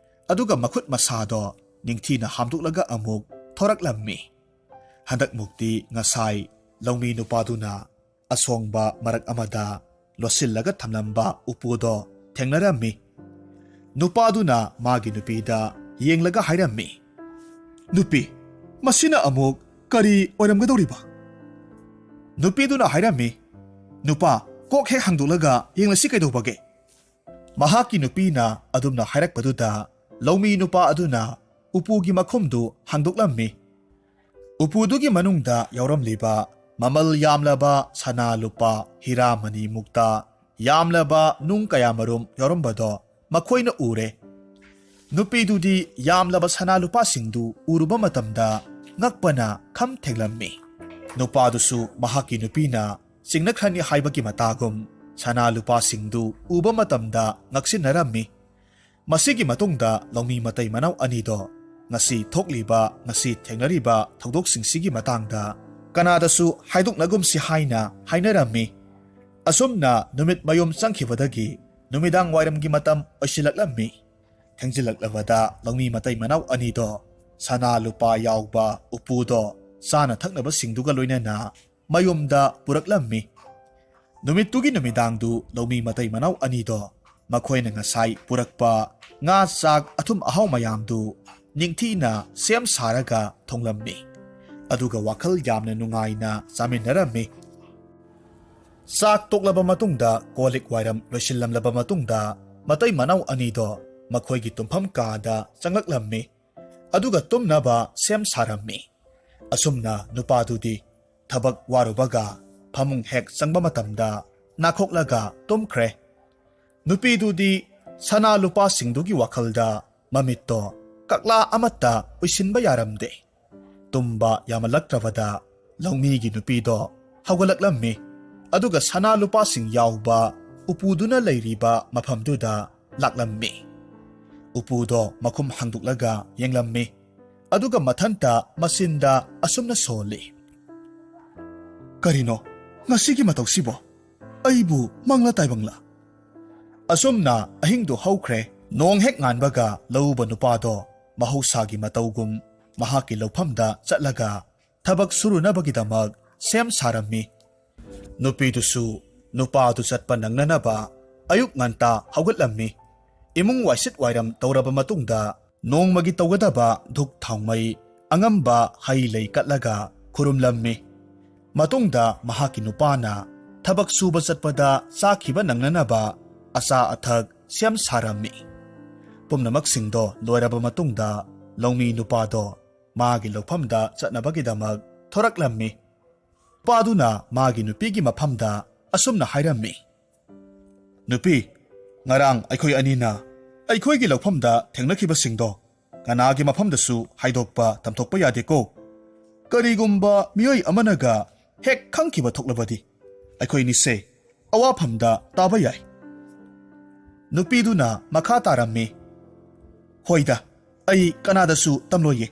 ꯑꯗꯨꯒ ꯃꯈꯨꯠ ꯃꯁꯥꯗꯣ ꯅꯤꯡꯊꯤꯅ ꯍꯥꯝꯗꯣꯛꯂꯒ ꯑꯃꯨꯛ ꯊꯣꯔꯛꯂꯝꯃꯤ꯫ ꯍꯟꯗꯛꯃꯨꯛꯇꯤ ꯉꯁꯥꯏ ꯂꯧꯃꯤ ꯅꯨꯄꯥꯗꯨꯅ ꯑꯁꯣꯡꯕ ꯃꯔꯛ ꯑꯃꯗ ꯂꯣꯠꯁꯤꯜꯂꯒ ꯊꯝꯂꯝꯕ ꯎꯄꯨꯗꯣ ꯊꯦꯡꯅꯔꯝꯃꯤ꯫ ꯅꯨꯄꯥꯗꯨꯅ ꯃꯥꯒꯤ ꯅꯨꯄꯤꯗ ꯌꯦꯡꯂꯒ ꯍꯥꯏꯔꯝꯃꯤ, "ꯅꯨꯄꯤ, ꯃꯁꯤꯅ ꯑꯃꯨꯛ ꯀꯔꯤ ꯑꯣꯏꯔꯝꯒꯗꯧꯔꯤꯕ?" ꯅꯨꯄꯤꯗꯨꯅ ꯍꯥꯏꯔꯝꯃꯤ, "ꯅꯨꯄꯥ, ꯀꯣꯛ ꯍꯦꯛ ꯍꯥꯡꯗꯣꯛꯂꯒ ꯌꯦꯡꯂꯁꯤ ꯀꯩꯗꯧꯕꯒꯦ?" ꯃꯍꯥꯛꯀꯤ ꯅꯨꯄꯤꯅ ꯑꯗꯨꯝꯅ ꯍꯥꯏꯔꯛꯄꯗꯨꯗ ꯂꯧꯃꯤ ꯅꯨꯄꯥ ꯑꯗꯨꯅ ꯎꯄꯨꯒꯤ ꯃꯈꯨꯝꯗꯨ ꯍꯥꯡꯗꯣꯛꯂꯝꯃꯤ꯫ ꯎꯄꯨꯗꯨꯒꯤ ꯃꯅꯨꯡꯗ ꯌꯥꯎꯔꯝꯂꯤꯕ ꯃꯃꯜ ꯌꯥꯝꯂꯕ ꯁꯅꯥ ꯂꯨꯄꯥ, ꯍꯤꯔꯥ ꯃꯅꯤ ꯃꯨꯛꯇ ꯌꯥꯝꯂꯕ ꯅꯨꯡ ꯀꯌꯥꯃꯔꯨꯝ ꯌꯥꯎꯔꯝꯕꯗꯣ ꯃꯈꯣꯏꯅ ꯎꯔꯦ꯫ ꯅꯨꯄꯤꯗꯨꯗꯤ ꯌꯥꯝꯂꯕ ꯁꯅꯥ ꯂꯨꯄꯥꯁꯤꯡꯗꯨ ꯎꯔꯨꯕ ꯃꯇꯝꯗ ꯉꯛꯄꯅ ꯈꯝ ꯊꯦꯡꯂꯝꯃꯤ꯫ ꯅꯨꯄꯥꯗꯨꯁꯨ ꯃꯍꯥꯛꯀꯤ ꯅꯨꯄꯤꯅ ꯆꯤꯡꯅꯈ꯭ꯔꯅꯤ ꯍꯥꯏꯕꯒꯤ ꯃꯇꯥꯒꯨꯝ ꯁꯅꯥ ꯂꯨꯄꯥꯁꯤꯡꯗꯨ ꯎꯕ ꯃꯇꯝꯗ ꯉꯛꯁꯤꯟꯅꯔꯝꯃꯤ꯫ ꯃꯁꯤꯒꯤ ꯃꯇꯨꯡꯗ ꯂꯧꯃꯤ ꯃꯇꯩ ꯃꯅꯥꯎ ꯑꯅꯤꯗꯣ ꯉꯁꯤ ꯊꯣꯛꯂꯤꯕ, ꯉꯁꯤ ꯊꯦꯡꯅꯔꯤꯕ ꯊꯧꯗꯣꯛꯁꯤꯡꯁꯤꯒꯤ ꯃꯇꯥꯡꯗ ꯀꯅꯥꯗꯁꯨ ꯍꯥꯏꯗꯣꯛꯅꯒꯨꯝꯁꯤ ꯍꯥꯏꯅ ꯍꯥꯏꯅꯔꯝꯃꯤ꯫ ꯑꯁꯨꯝꯅ ꯅꯨꯃꯤꯠ ꯃꯌꯨꯝ ꯆꯪꯈꯤꯕꯗꯒꯤ ꯅꯨꯃꯤꯗꯥꯡ ꯋꯥꯏꯔꯝꯒꯤ ꯃꯇꯝ ꯑꯣꯏꯁꯤꯜꯂꯛꯂꯝꯃꯤ꯫ ꯊꯦꯡꯖꯤꯜꯂꯛꯂꯕꯗ ꯂꯧꯃꯤ ꯃꯇꯩ ꯃꯅꯥꯎ ꯑꯅꯤꯗꯣ ꯁꯅꯥ ꯂꯨꯄꯥ ꯌꯥꯎꯕ ꯎꯄꯨꯗꯣ ꯆꯥꯅ ꯊꯛꯅꯕꯁꯤꯡꯗꯨꯒ ꯂꯣꯏꯅꯅ ꯃꯌꯨꯝꯗ ꯄꯨꯔꯛꯂꯝꯃꯤ꯫ ꯅꯨꯃꯤꯠꯇꯨꯒꯤ ꯅꯨꯃꯤꯗꯥꯡꯗꯨ ꯂꯧꯃꯤ ꯃꯇꯩ ꯃꯅꯥꯎ ꯑꯅꯤꯗꯣ ꯃꯈꯣꯏꯅ ꯉꯁꯥꯏ ꯄꯨꯔꯛꯄ ꯉꯥ, ꯆꯥꯛ, ꯑꯊꯨꯝ ꯑꯍꯥꯎ ꯃꯌꯥꯝꯗꯨ ꯅꯤꯡꯊꯤꯅ ꯁꯦꯝ ꯁꯥꯔꯒ ꯊꯣꯡꯂꯝꯃꯤ꯫ ꯑꯗꯨꯒ ꯋꯥꯈꯜ ꯌꯥꯝꯅ ꯅꯨꯡꯉꯥꯏꯅ ꯆꯥꯃꯤꯟꯅꯔꯝꯃꯤ꯫ ꯆꯥꯛ ꯇꯣꯛꯂꯕ ꯃꯇꯨꯡꯗ, ꯀꯣꯜ ꯂꯤꯛ ꯋꯥꯏꯔꯝ ꯂꯣꯏꯁꯤꯜꯂꯝꯂꯕ ꯃꯇꯨꯡꯗ, ꯃꯇꯩ ꯃꯅꯥꯎ ꯑꯅꯤꯗꯣ ꯃꯈꯣꯏꯒꯤ ꯇꯨꯝꯐꯝ ꯀꯥꯗ ꯆꯪꯂꯛꯂꯝꯃꯤ꯫ ꯑꯗꯨꯒ ꯇꯨꯝꯅꯕ ꯁꯦꯝ ꯁꯥꯔꯝꯃꯤ꯫ ꯑꯁꯨꯝꯅ ꯅꯨꯄꯥꯗꯨꯗꯤ ꯊꯕꯛ ꯋꯥꯔꯨꯕꯒ ꯐꯃꯨꯡ ꯍꯦꯛ ꯆꯪꯕ ꯃꯇꯝꯗ ꯅꯥꯈꯣꯛꯂꯒ ꯇꯨꯝꯈ꯭ꯔꯦ꯫ ꯅꯨꯄꯤꯗꯨꯗꯤ ꯁꯅꯥ ꯂꯨꯄꯥꯁꯤꯡꯗꯨꯒꯤ ꯋꯥꯈꯜꯗ ꯃꯃꯤꯠꯇꯣ ꯀꯛꯂꯥ ꯑꯃꯠꯇ ꯎꯏꯁꯤꯟꯕ ꯌꯥꯔꯝꯗꯦ꯫ ꯇꯨꯝꯕ ꯌꯥꯃꯜꯂꯛꯇ꯭ꯔꯕꯗ ꯂꯧꯃꯤꯒꯤ ꯅꯨꯄꯤꯗꯣ ꯍꯧꯒꯠꯂꯛꯂꯝꯃꯤ꯫ ꯑꯗꯨꯒ ꯁꯅꯥ ꯂꯨꯄꯥꯁꯤꯡ ꯌꯥꯎꯕ ꯎꯄꯨꯗꯨꯅ ꯂꯩꯔꯤꯕ ꯃꯐꯝꯗꯨꯗ ꯂꯥꯛꯂꯝꯃꯤ꯫ ꯎꯄꯨꯗꯣ ꯃꯈꯨꯝ ꯍꯥꯡꯗꯣꯛꯂꯒ ꯌꯦꯡꯂꯝꯃꯤ꯫ ꯑꯗꯨꯒ ꯃꯊꯟꯇ ꯃꯆꯤꯟꯗ ꯑꯁꯨꯝꯅ ꯁꯣꯜꯂꯤ, "ꯀꯔꯤꯅꯣ ꯉꯁꯤꯒꯤ ꯃꯇꯧꯁꯤꯕꯣ? ꯑꯩꯕꯨ ꯃꯪꯂꯥ ꯇꯥꯏꯕꯪꯂꯥ?" ꯑꯁꯨꯝꯅ ꯑꯍꯤꯡꯗꯨ ꯍꯧꯈ꯭ꯔꯦ꯫ ꯅꯣꯡ ꯍꯦꯛ ꯉꯥꯟꯕꯒ ꯂꯧꯎꯕ ꯅꯨꯄꯥꯗꯣ ꯃꯍꯧꯁꯥꯒꯤ ꯃꯇꯧꯒꯨꯝ ꯃꯍꯥꯛꯀꯤ ꯂꯧꯐꯝꯗ ꯆꯠꯂꯒ ꯊꯕꯛ ꯁꯨꯔꯨꯅꯕꯒꯤꯗꯃꯛ ꯁꯦꯝ ꯁꯥꯔꯝꯃꯤ꯫ ꯅꯨꯄꯤꯗꯨꯁꯨ ꯅꯨꯄꯥꯗꯨ ꯆꯠꯄ ꯅꯪꯅꯅꯕ ꯑꯌꯨꯛ ꯉꯟꯇꯥ ꯍꯧꯒꯠꯂꯝꯃꯤ꯫ ꯏꯃꯨꯡ ꯋꯥꯏꯁꯤꯠ ꯋꯥꯏꯔꯝ ꯇꯧꯔꯕ ꯃꯇꯨꯡꯗ, ꯅꯣꯡꯃꯒꯤ ꯇꯧꯒꯗꯕ ꯙꯨꯛ ꯊꯥꯎꯃꯩ, ꯑꯉꯝꯕ ꯍꯩ ꯂꯩ ꯀꯠꯂꯒ ꯈꯨꯔꯨꯝꯂꯝꯃꯤ꯫ ꯃꯇꯨꯡꯗ ꯃꯍꯥꯛꯀꯤ ꯅꯨꯄꯥꯅ ꯊꯕꯛ ꯁꯨꯕ ꯆꯠꯄꯗ ꯆꯥꯈꯤꯕ ꯅꯪꯅꯅꯕ ꯑꯆꯥ ꯑꯊꯛ ꯁꯦꯝ ꯁꯥꯔꯝꯃꯤ꯫ ꯄꯨꯝꯅꯃꯛꯁꯤꯡꯗꯣ ꯂꯣꯏꯔꯕ ꯃꯇꯨꯡꯗ, ꯂꯧꯃꯤ ꯅꯨꯄꯥꯗꯣ ꯃꯥꯒꯤ ꯂꯧꯐꯝꯗ ꯆꯠꯅꯕꯒꯤꯗꯃꯛ ꯊꯣꯔꯛꯂꯝꯃꯤ꯫ ꯅꯨꯄꯥꯗꯨꯅ ꯃꯥꯒꯤ ꯅꯨꯄꯤꯒꯤ ꯃꯐꯝꯗ ꯑꯁꯨꯝꯅ ꯍꯥꯏꯔꯝꯃꯤ, "ꯅꯨꯄꯤ, ꯉꯔꯥꯡ ꯑꯩꯈꯣꯏ ꯑꯅꯤꯅ ꯑꯩꯈꯣꯏꯒꯤ ꯂꯧꯐꯝꯗ ꯊꯦꯡꯅꯈꯤꯕꯁꯤꯡꯗꯣ ꯀꯅꯥꯒꯤ ꯃꯐꯝꯗꯁꯨ ꯍꯥꯏꯗꯣꯛꯄ ꯇꯝꯊꯣꯛꯄ ꯌꯥꯗꯦꯀꯣ꯫ ꯀꯔꯤꯒꯨꯝꯕ ꯃꯤꯑꯣꯏ ꯑꯃꯅꯒ ꯍꯦꯛ ꯈꯪꯈꯤꯕ ꯊꯣꯛꯂꯕꯗꯤ, ꯑꯩꯈꯣꯏꯅꯤꯁꯦ ꯑꯋꯥꯐꯝꯗ ꯇꯥꯕ ꯌꯥꯏ꯫" ꯅꯨꯄꯤꯗꯨꯅ ꯃꯈꯥ ꯇꯥꯔꯝꯃꯤ, "ꯍꯣꯏꯗ, ꯑꯩ ꯀꯅꯥꯗꯁꯨ ꯇꯝꯂꯣꯏꯌꯦ꯫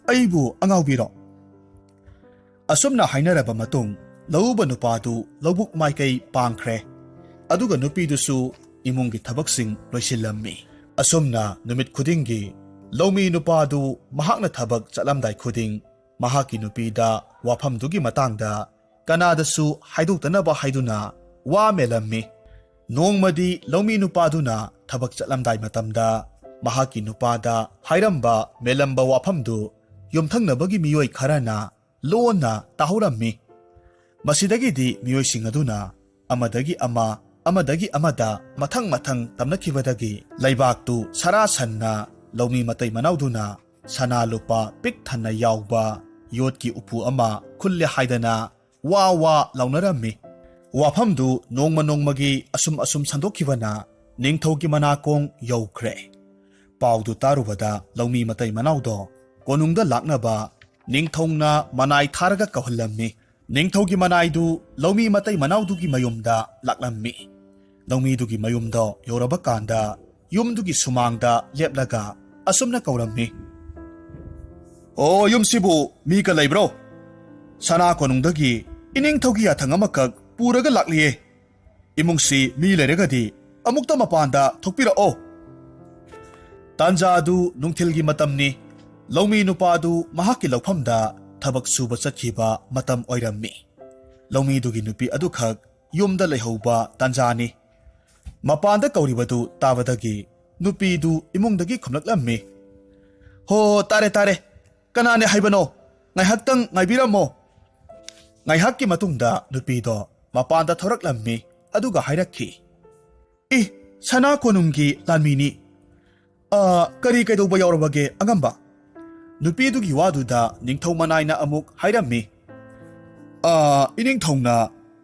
ꯑꯩꯕꯨ ꯑꯉꯥꯎꯕꯤꯔꯣ?" ꯑꯁꯨꯝꯅ ꯍꯥꯏꯅꯔꯕ ꯃꯇꯨꯡ, ꯂꯧꯎꯕ ꯅꯨꯄꯥꯗꯨ ꯂꯧꯕꯨꯛ ꯃꯥꯏꯀꯩ ꯄꯥꯡꯈ꯭ꯔꯦ꯫ ꯑꯗꯨꯒ ꯅꯨꯄꯤꯗꯨꯁꯨ ꯏꯃꯨꯡꯒꯤ ꯊꯕꯛꯁꯤꯡ ꯂꯣꯏꯁꯤꯜꯂꯝꯃꯤ꯫ ꯑꯁꯨꯝꯅ ꯅꯨꯃꯤꯠ ꯈꯨꯗꯤꯡꯒꯤ ꯂꯧꯃꯤ ꯅꯨꯄꯥꯗꯨ ꯃꯍꯥꯛꯅ ꯊꯕꯛ ꯆꯠꯂꯝꯗꯥꯏ ꯈꯨꯗꯤꯡ ꯃꯍꯥꯛꯀꯤ ꯅꯨꯄꯤꯗ ꯋꯥꯐꯝꯗꯨꯒꯤ ꯃꯇꯥꯡꯗ ꯀꯅꯥꯗꯁꯨ ꯍꯥꯏꯗꯣꯛꯇꯅꯕ ꯍꯥꯏꯗꯨꯅ ꯋꯥ ꯃꯦꯜꯂꯝꯃꯤ꯫ ꯅꯣꯡꯃꯗꯤ ꯂꯧꯃꯤ ꯅꯨꯄꯥꯗꯨꯅ ꯊꯕꯛ ꯆꯠꯂꯝꯗꯥꯏ ꯃꯇꯝꯗ ꯃꯍꯥꯛꯀꯤ ꯅꯨꯄꯥꯗ ꯍꯥꯏꯔꯝꯕ ꯃꯦꯜꯂꯝꯕ ꯋꯥꯐꯝꯗꯨ ꯌꯨꯝꯊꯪꯅꯕꯒꯤ ꯃꯤꯑꯣꯏ ꯈꯔꯅ ꯂꯣꯟꯅ ꯇꯥꯍꯧꯔꯝꯃꯤ꯫ ꯃꯁꯤꯗꯒꯤꯗꯤ ꯃꯤꯑꯣꯏꯁꯤꯡ ꯑꯗꯨꯅ ꯑꯃꯗꯒꯤ ꯑꯃ, ꯑꯃꯗꯒꯤ ꯑꯃꯗ ꯃꯊꯪ ꯃꯊꯪ ꯇꯝꯅꯈꯤꯕꯗꯒꯤ ꯂꯩꯕꯥꯛꯇꯨ ꯁꯔꯥ ꯁꯟꯅ ꯂꯧꯃꯤ ꯃꯇꯩ ꯃꯅꯥꯎꯗꯨꯅ ꯁꯅꯥ ꯂꯨꯄꯥ ꯄꯤꯛ ꯊꯟꯅ ꯌꯥꯎꯕ ꯌꯣꯠꯀꯤ ꯎꯄꯨ ꯑꯃ ꯈꯨꯜꯂꯦ ꯍꯥꯏꯗꯅ ꯋꯥ ꯋꯥ ꯂꯥꯎꯅꯔꯝꯃꯤ꯫ ꯋꯥꯐꯝꯗꯨ ꯅꯣꯡꯃ ꯅꯣꯡꯃꯒꯤ ꯑꯁꯨꯝ ꯑꯁꯨꯝ ꯁꯟꯗꯣꯛꯈꯤꯕꯅ ꯅꯤꯡꯊꯧꯒꯤ ꯃꯅꯥꯀꯣꯡ ꯌꯧꯈ꯭ꯔꯦ꯫ ꯄꯥꯎꯗꯨ ꯇꯥꯔꯨꯕꯗ ꯂꯧꯃꯤ ꯃꯇꯩ ꯃꯅꯥꯎꯗꯣ ꯀꯣꯅꯨꯡꯗ ꯂꯥꯛꯅꯕ ꯅꯤꯡꯊꯧꯅ ꯃꯅꯥꯏ ꯊꯥꯔꯒ ꯀꯧꯍꯜꯂꯝꯃꯤ꯫ ꯅꯤꯡꯊꯧꯒꯤ ꯃꯅꯥꯏꯗꯨ ꯂꯧꯃꯤ ꯃꯇꯩ ꯃꯅꯥꯎꯗꯨꯒꯤ ꯃꯌꯨꯝꯗ ꯂꯥꯛꯂꯝꯃꯤ꯫ ꯂꯧꯃꯤꯗꯨꯒꯤ ꯃꯌꯨꯝꯗꯣ ꯌꯧꯔꯕ ꯀꯥꯟꯗ ꯌꯨꯝꯗꯨꯒꯤ ꯁꯨꯃꯥꯡꯗ ꯂꯦꯞꯂꯒ ꯑꯁꯨꯝꯅ ꯀꯧꯔꯝꯃꯤ, "ꯑꯣ, ꯌꯨꯝꯁꯤꯕꯨ ꯃꯤꯒ ꯂꯩꯕ꯭ꯔꯣ? ꯁꯅꯥ ꯀꯣꯅꯨꯡꯗꯒꯤ ꯏꯅꯤꯡꯊꯧꯒꯤ ꯌꯥꯊꯪ ꯑꯃꯈꯛ ꯄꯨꯔꯒ ꯂꯥꯛꯂꯤꯌꯦ꯫ ꯏꯃꯨꯡꯁꯤ ꯃꯤ ꯂꯩꯔꯒꯗꯤ ꯑꯃꯨꯛꯇ ꯃꯄꯥꯟꯗ ꯊꯣꯛꯄꯤꯔꯛꯑꯣ꯫" ꯇꯥꯟꯖꯥ ꯑꯗꯨ ꯅꯨꯡꯊꯤꯜꯒꯤ ꯃꯇꯝꯅꯤ꯫ ꯂꯧꯃꯤ ꯅꯨꯄꯥꯗꯨ ꯃꯍꯥꯛꯀꯤ ꯂꯧꯐꯝꯗ ꯊꯕꯛ ꯁꯨꯕ ꯆꯠꯈꯤꯕ ꯃꯇꯝ ꯑꯣꯏꯔꯝꯃꯤ꯫ ꯂꯧꯃꯤꯗꯨꯒꯤ ꯅꯨꯄꯤ ꯑꯗꯨꯈꯛ ꯌꯨꯝꯗ ꯂꯩꯍꯧꯕ ꯇꯥꯟꯖꯥꯅꯤ꯫ ꯃꯄꯥꯟꯗ ꯀꯧꯔꯤꯕꯗꯨ ꯇꯥꯕꯗꯒꯤ ꯅꯨꯄꯤꯗꯨ ꯏꯃꯨꯡꯗꯒꯤ ꯈꯨꯝꯂꯛꯂꯝꯃꯤ, "ꯍꯣ, ꯇꯥꯔꯦ, ꯇꯥꯔꯦ꯫ ꯀꯅꯥꯅꯦ ꯍꯥꯏꯕꯅꯣ? ꯉꯥꯏꯍꯥꯛꯇꯪ ꯉꯥꯏꯕꯤꯔꯝꯃꯣ꯫" ꯉꯥꯏꯍꯥꯛꯀꯤ ꯃꯇꯨꯡꯗ ꯅꯨꯄꯤꯗꯣ ꯃꯄꯥꯟꯗ ꯊꯣꯔꯛꯂꯝꯃꯤ꯫ ꯑꯗꯨꯒ ꯍꯥꯏꯔꯛꯈꯤ, "ꯏ, ꯁꯅꯥ ꯀꯣꯅꯨꯡꯒꯤ ꯂꯥꯟꯃꯤꯅꯤ꯫ ꯑ, ꯀꯔꯤ ꯀꯩꯗꯧꯕ ꯌꯥꯎꯔꯕꯒꯦ, ꯑꯉꯝꯕ?" ꯅꯨꯄꯤꯗꯨꯒꯤ ꯋꯥꯗꯨꯗ ꯅꯤꯡꯊꯧ ꯃꯅꯥꯏꯅ ꯑꯃꯨꯛ ꯍꯥꯏꯔꯝꯃꯤ, "ꯑ, ꯏꯅꯤꯡꯊꯧꯅ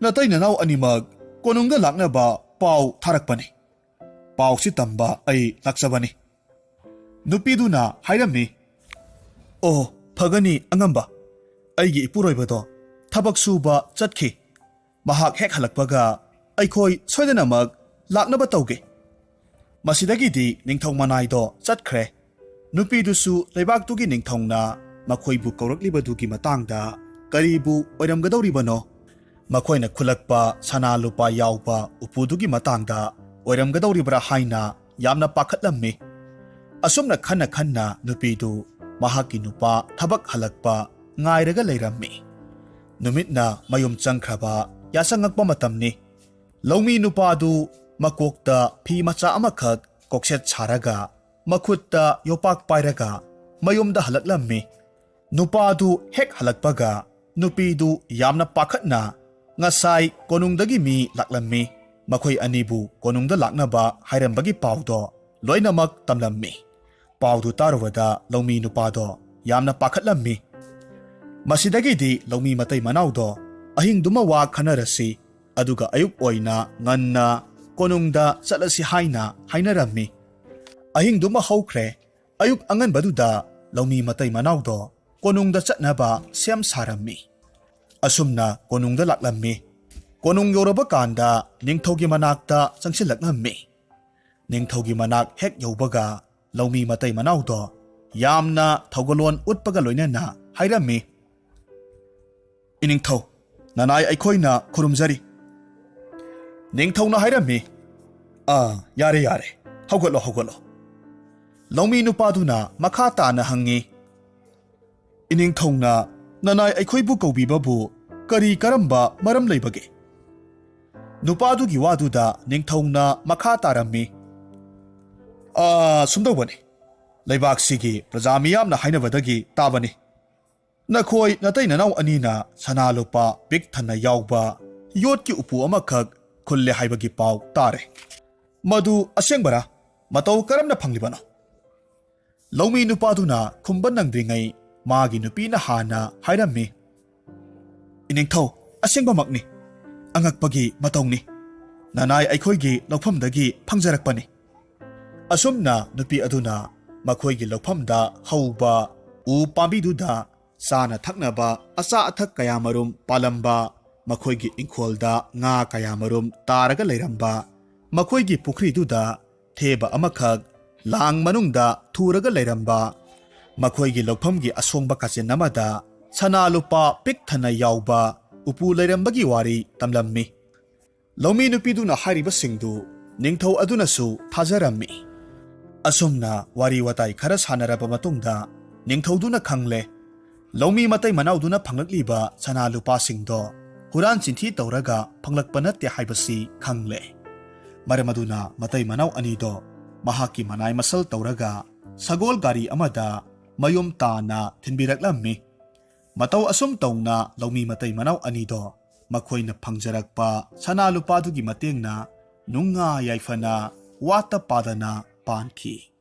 ꯅꯇꯩ ꯅꯅꯥꯎ ꯑꯅꯤꯃꯛ ꯀꯣꯅꯨꯡꯗ ꯂꯥꯛꯅꯕ ꯄꯥꯎ ꯊꯥꯔꯛꯄꯅꯤ꯫ ꯄꯥꯎꯁꯤ ꯇꯝꯕ ꯑꯩ ꯂꯥꯛꯆꯕꯅꯤ꯫" ꯅꯨꯄꯤꯗꯨꯅ ꯍꯥꯏꯔꯝꯃꯤ, "ꯑꯣ, ꯐꯒꯅꯤ ꯑꯉꯝꯕ꯫ ꯑꯩꯒꯤ ꯏꯄꯨꯔꯣꯏꯕꯗꯣ ꯊꯕꯛ ꯁꯨꯕ ꯆꯠꯈꯤ꯫ ꯃꯍꯥꯛ ꯍꯦꯛ ꯍꯜꯂꯛꯄꯒ ꯑꯩꯈꯣꯏ ꯁꯣꯏꯗꯅꯃꯛ ꯂꯥꯛꯅꯕ ꯇꯧꯒꯦ꯫" ꯃꯁꯤꯗꯒꯤꯗꯤ ꯅꯤꯡꯊꯧ ꯃꯅꯥꯏꯗꯣ ꯆꯠꯈ꯭ꯔꯦ꯫ ꯅꯨꯄꯤꯗꯨꯁꯨ ꯂꯩꯕꯥꯛꯇꯨꯒꯤ ꯅꯤꯡꯊꯧꯅ ꯃꯈꯣꯏꯕꯨ ꯀꯧꯔꯛꯂꯤꯕꯗꯨꯒꯤ ꯃꯇꯥꯡꯗ ꯀꯔꯤꯕꯨ ꯑꯣꯏꯔꯝꯒꯗꯧꯔꯤꯕꯅꯣ? ꯃꯈꯣꯏꯅ ꯈꯨꯜꯂꯛꯄ ꯁꯅꯥ ꯂꯨꯄꯥ ꯌꯥꯎꯕ ꯎꯄꯨꯗꯨꯒꯤ ꯃꯇꯥꯡꯗ ꯑꯣꯏꯔꯝꯒꯗꯧꯔꯤꯕ꯭ꯔꯥ ꯍꯥꯏꯅ ꯌꯥꯝꯅ ꯄꯥꯈꯠꯂꯝꯃꯤ꯫ ꯑꯁꯨꯝꯅ ꯈꯟꯅ ꯈꯟꯅ ꯅꯨꯄꯤꯗꯨ ꯃꯍꯥꯛꯀꯤ ꯅꯨꯄꯥ ꯊꯕꯛ ꯍꯜꯂꯛꯄ ꯉꯥꯏꯔꯒ ꯂꯩꯔꯝꯃꯤ꯫ ꯅꯨꯃꯤꯠꯅ ꯃꯌꯨꯝ ꯆꯪꯈ꯭ꯔꯕ ꯌꯥꯆꯪꯉꯛꯄ ꯃꯇꯝꯅꯤ꯫ ꯂꯧꯃꯤ ꯅꯨꯄꯥꯗꯨ ꯃꯀꯣꯛꯇ ꯐꯤ ꯃꯆꯥ ꯑꯃꯈꯛ ꯀꯣꯛꯁꯦꯠ ꯁꯥꯔꯒ, ꯃꯈꯨꯠꯇ ꯌꯣꯄꯥꯛ ꯄꯥꯏꯔꯒ ꯃꯌꯨꯝꯗ ꯍꯜꯂꯛꯂꯝꯃꯤ꯫ ꯅꯨꯄꯥꯗꯨ ꯍꯦꯛ ꯍꯜꯂꯛꯄꯒ ꯅꯨꯄꯤꯗꯨ ꯌꯥꯝꯅ ꯄꯥꯈꯠꯅ ꯉꯁꯥꯏ ꯀꯣꯅꯨꯡꯗꯒꯤ ꯃꯤ ꯂꯥꯛꯂꯝꯃꯤ, ꯃꯈꯣꯏ ꯑꯅꯤꯕꯨ ꯀꯣꯅꯨꯡꯗ ꯂꯥꯛꯅꯕ ꯍꯥꯏꯔꯝꯕꯒꯤ ꯄꯥꯎꯗꯣ ꯂꯣꯏꯅꯃꯛ ꯇꯝꯂꯝꯃꯤ꯫ ꯄꯥꯎꯗꯨ ꯇꯥꯔꯨꯕꯗ ꯂꯧꯃꯤ ꯅꯨꯄꯥꯗꯣ ꯌꯥꯝꯅ ꯄꯥꯈꯠꯂꯝꯃꯤ꯫ ꯃꯁꯤꯗꯒꯤꯗꯤ ꯂꯧꯃꯤ ꯃꯇꯩ ꯃꯅꯥꯎꯗꯣ ꯑꯍꯤꯡꯗꯨꯃ ꯋꯥ ꯈꯟꯅꯔꯁꯤ, ꯑꯗꯨꯒ ꯑꯌꯨꯛ ꯑꯣꯏꯅ ꯉꯟꯅ ꯀꯣꯅꯨꯡꯗ ꯆꯠꯂꯁꯤ ꯍꯥꯏꯅ ꯍꯥꯏꯅꯔꯝꯃꯤ꯫ ꯑꯍꯤꯡꯗꯨꯃ ꯍꯧꯈ꯭ꯔꯦ꯫ ꯑꯌꯨꯛ ꯑꯉꯟꯕꯗꯨꯗ ꯂꯧꯃꯤ ꯃꯇꯩ ꯃꯅꯥꯎꯗꯣ ꯀꯣꯅꯨꯡꯗ ꯆꯠꯅꯕ ꯁꯦꯝ ꯁꯥꯔꯝꯃꯤ꯫ ꯑꯁꯨꯝꯅ ꯀꯣꯅꯨꯡꯗ ꯂꯥꯛꯂꯝꯃꯤ꯫ ꯀꯣꯅꯨꯡ ꯌꯧꯔꯕ ꯀꯥꯟꯗ ꯅꯤꯡꯊꯧꯒꯤ ꯃꯅꯥꯛꯇ ꯆꯪꯁꯤꯜꯂꯛꯂꯝꯃꯤ꯫ ꯅꯤꯡꯊꯧꯒꯤ ꯃꯅꯥꯛ ꯍꯦꯛ ꯌꯧꯕꯒ ꯂꯧꯃꯤ ꯃꯇꯩ ꯃꯅꯥꯎꯗꯣ ꯌꯥꯝꯅ ꯊꯧꯒꯜꯂꯣꯟ ꯎꯠꯄꯒ ꯂꯣꯏꯅꯅ ꯍꯥꯏꯔꯝꯃꯤ, "ꯏꯅꯤꯡꯊꯧ, ꯅꯅꯥꯏ ꯑꯩꯈꯣꯏꯅ ꯈꯨꯔꯨꯝꯖꯔꯤ꯫" ꯅꯤꯡꯊꯧꯅ ꯍꯥꯏꯔꯝꯃꯤ, "ꯑꯥ, ꯌꯥꯔꯦ, ꯌꯥꯔꯦ, ꯍꯧꯒꯠꯂꯣ, ꯍꯧꯒꯠꯂꯣ꯫" ꯂꯧꯃꯤ ꯅꯨꯄꯥꯗꯨꯅ ꯃꯈꯥ ꯇꯥꯅ ꯍꯪꯉꯤ, "ꯏꯅꯤꯡꯊꯧꯅ ꯅꯅꯥꯏ ꯑꯩꯈꯣꯏꯕꯨ ꯀꯧꯕꯤꯕꯕꯨ ꯀꯔꯤ ꯀꯔꯝꯕ ꯃꯔꯝ ꯂꯩꯕꯒꯦ?" ꯅꯨꯄꯥꯗꯨꯒꯤ ꯋꯥꯗꯨꯗ ꯅꯤꯡꯊꯧꯅ ꯃꯈꯥ ꯇꯥꯔꯝꯃꯤ, "ꯑꯥ, ꯁꯨꯝꯗꯧꯕꯅꯤ, ꯂꯩꯕꯥꯛꯁꯤꯒꯤ ꯄ꯭ꯔꯖꯥ ꯃꯤꯌꯥꯝꯅ ꯍꯥꯏꯅꯕꯗꯒꯤ ꯇꯥꯕꯅꯤ꯫ ꯅꯈꯣꯏ ꯅꯇꯩ ꯅꯅꯥꯎ ꯑꯅꯤꯅ ꯁꯅꯥ ꯂꯨꯄꯥ ꯄꯤꯛ ꯊꯟꯅ ꯌꯥꯎꯕ ꯌꯣꯠꯀꯤ ꯎꯄꯨ ꯑꯃꯈꯛ ꯈꯨꯜꯂꯦ ꯍꯥꯏꯕꯒꯤ ꯄꯥꯎ ꯇꯥꯔꯦ꯫ ꯃꯗꯨ ꯑꯁꯦꯡꯕꯔꯥ? ꯃꯇꯧ ꯀꯔꯝꯅ ꯐꯪꯂꯤꯕꯅꯣ?" ꯂꯧꯃꯤ ꯅꯨꯄꯥꯗꯨꯅ ꯈꯨꯝꯕ ꯅꯪꯗ꯭ꯔꯤꯉꯩ ꯃꯥꯒꯤ ꯅꯨꯄꯤꯅ ꯍꯥꯟꯅ ꯍꯥꯏꯔꯝꯃꯤ, "ꯏꯅꯤꯡꯊꯧ, ꯑꯁꯦꯡꯕꯃꯛꯅꯤ꯫ ꯑꯉꯛꯄꯒꯤ ꯃꯇꯧꯅꯤ꯫ ꯅꯅꯥꯏ ꯑꯩꯈꯣꯏꯒꯤ ꯂꯧꯐꯝꯗꯒꯤ ꯐꯪꯖꯔꯛꯄꯅꯤ꯫" ꯑꯁꯨꯝꯅ ꯅꯨꯄꯤ ꯑꯗꯨꯅ ꯃꯈꯣꯏꯒꯤ ꯂꯧꯐꯝꯗ ꯍꯧꯕ ꯎ ꯄꯥꯝꯕꯤꯗꯨꯗ ꯆꯥꯅ ꯊꯛꯅꯕ ꯑꯆꯥ ꯑꯊꯛ ꯀꯌꯥꯃꯔꯨꯝ ꯄꯥꯜꯂꯝꯕ, ꯃꯈꯣꯏꯒꯤ ꯏꯪꯈꯣꯜꯗ ꯉꯥ ꯀꯌꯥꯃꯔꯨꯝ ꯇꯥꯔꯒ ꯂꯩꯔꯝꯕ, ꯃꯈꯣꯏꯒꯤ ꯄꯨꯈ꯭ꯔꯤꯗꯨꯗ ꯊꯦꯕ ꯑꯃꯈꯛ ꯂꯥꯡ ꯃꯅꯨꯡꯗ ꯊꯨꯔꯒ ꯂꯩꯔꯝꯕ, ꯃꯈꯣꯏꯒꯤ ꯂꯧꯐꯝꯒꯤ ꯑꯁꯣꯡꯕ ꯀꯥꯆꯤꯟ ꯑꯃꯗ ꯁꯅꯥ ꯂꯨꯄꯥ ꯄꯤꯛ ꯊꯟꯅ ꯌꯥꯎꯕ ꯎꯄꯨ ꯂꯩꯔꯝꯕꯒꯤ ꯋꯥꯔꯤ ꯇꯝꯂꯝꯃꯤ꯫ ꯂꯧꯃꯤ ꯅꯨꯄꯤꯗꯨꯅ ꯍꯥꯏꯔꯤꯕꯁꯤꯡꯗꯨ ꯅꯤꯡꯊꯧ ꯑꯗꯨꯅꯁꯨ ꯊꯥꯖꯔꯝꯃꯤ꯫ ꯑꯁꯨꯝꯅ ꯋꯥꯔꯤ ꯋꯥꯇꯥꯏ ꯈꯔ ꯁꯥꯟꯅꯔꯕ ꯃꯇꯨꯡꯗ ꯅꯤꯡꯊꯧꯗꯨꯅ ꯈꯪꯂꯦ, ꯂꯧꯃꯤ ꯃꯇꯩ ꯃꯅꯥꯎꯗꯨꯅ ꯐꯪꯂꯛꯂꯤꯕ ꯁꯅꯥ ꯂꯨꯄꯥꯁꯤꯡꯗꯣ ꯍꯨꯔꯥꯟ ꯆꯤꯟꯊꯤ ꯇꯧꯔꯒ ꯐꯪꯂꯛꯄ ꯅꯠꯇꯦ ꯍꯥꯏꯕꯁꯤ ꯈꯪꯂꯦ꯫ ꯃꯔꯝ ꯑꯗꯨꯅ ꯃꯇꯩ ꯃꯅꯥꯎ ꯑꯅꯤꯗꯣ ꯃꯍꯥꯛꯀꯤ ꯃꯅꯥꯏ ꯃꯁꯜ ꯇꯧꯔꯒ ꯁꯒꯣꯜ ꯒꯥꯔꯤ ꯑꯃꯗ ꯃꯌꯨꯝ ꯇꯥꯅ ꯊꯤꯟꯕꯤꯔꯛꯂꯝꯃꯤ꯫ ꯃꯇꯧ ꯑꯁꯨꯝ ꯇꯧꯅ ꯂꯧꯃꯤ ꯃꯇꯩ ꯃꯅꯥꯎ ꯑꯅꯤꯗꯣ ꯃꯈꯣꯏꯅ ꯐꯪꯖꯔꯛꯄ ꯁꯅꯥ ꯂꯨꯄꯥꯗꯨꯒꯤ ꯃꯇꯦꯡꯅ ꯅꯨꯡꯉꯥꯏ ꯌꯥꯏꯐꯅ ꯋꯥꯠꯇ ꯄꯥꯗꯅ ꯄꯥꯟꯈꯤ꯫